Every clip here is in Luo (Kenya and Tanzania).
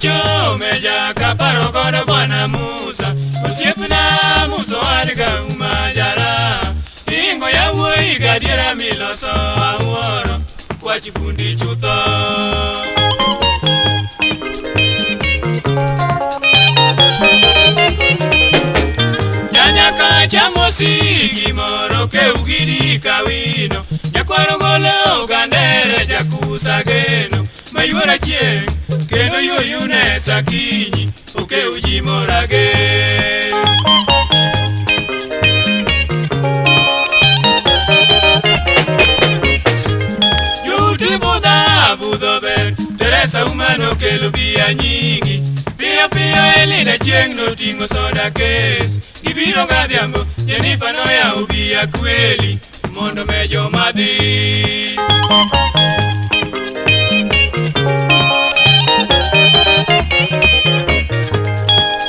Gocho meja kaparo godo bwana Musa. Osiepna Musa wadga umajara. Ingo yawuoyi gadiera miloso awuoro. Wach fundi chutho. Janyaka chamosi gimoro keugidi kawino. Nyakwaro golo ogandere jakusa geno. Mayuora chieng' kendo yuor Yunes akinyi okeu ji morage. Juti budha budho ber Teresa umano kelo bia nyingi. Piyo piyo Elida chieng' noting'o soda kes. Gibiro gadhiambo Jenifa noyawo bia kweli mondo me joma dhi.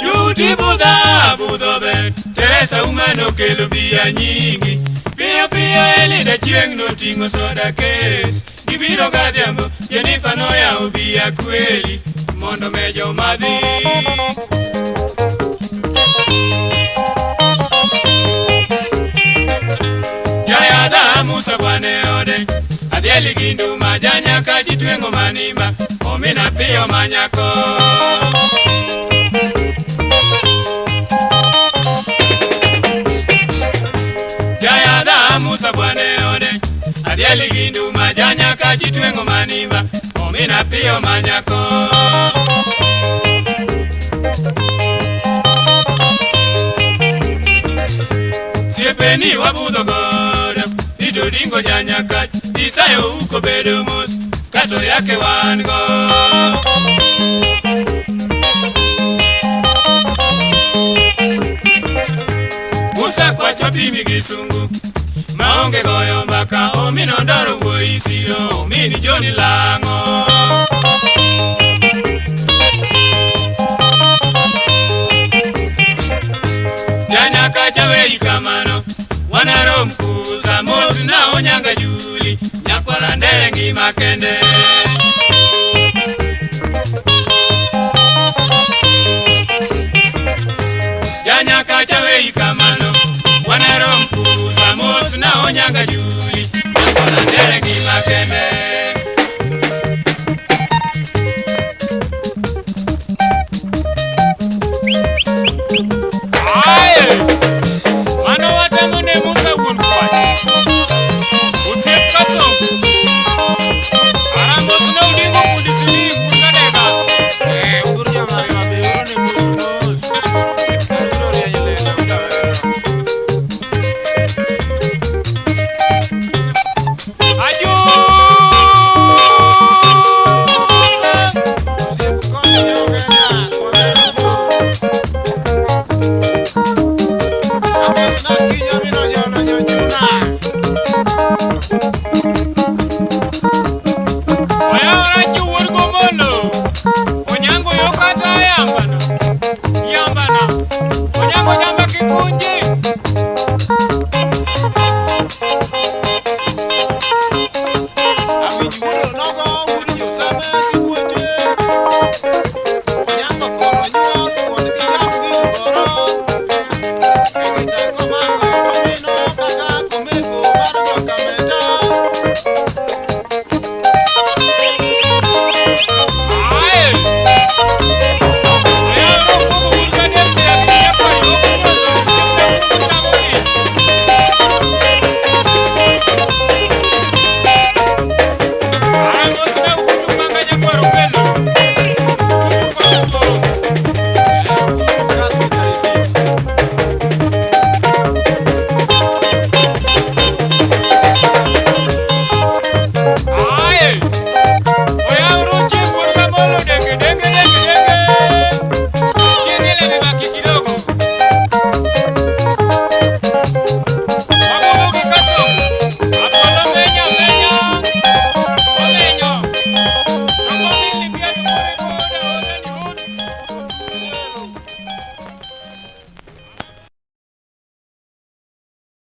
Juti budha budho ber Teresa umano kelo bia nyingi. Piyo piyo Elida chieng' noting'o soda kes. Gibiro gadhiambo Jenifa noyawo bia kweli mondo me joma dhi. Jayadha Musa bwane ode adhiali gi nduma janyaka chitweng'o manimba omina piyo manyako. Jayadha Musa bwane ode adhiali gi nduma janyaka chitweng'o manimba omina piyo manyako. Siepeni wabudho godo ito dingo janyaka isayo uko bedo mos kato yake wan go. Musa kwacho pimi gi sungu maonge goyo mbaka omino ndoro wuoyi siro omini Joni lang'o. Janyaka chawei kamano wanarom kusa mos na onyanga Juli nyakwara ndere ngima kende. Janyaka chawei kamano wanarom kusa mos na onyanga Juli.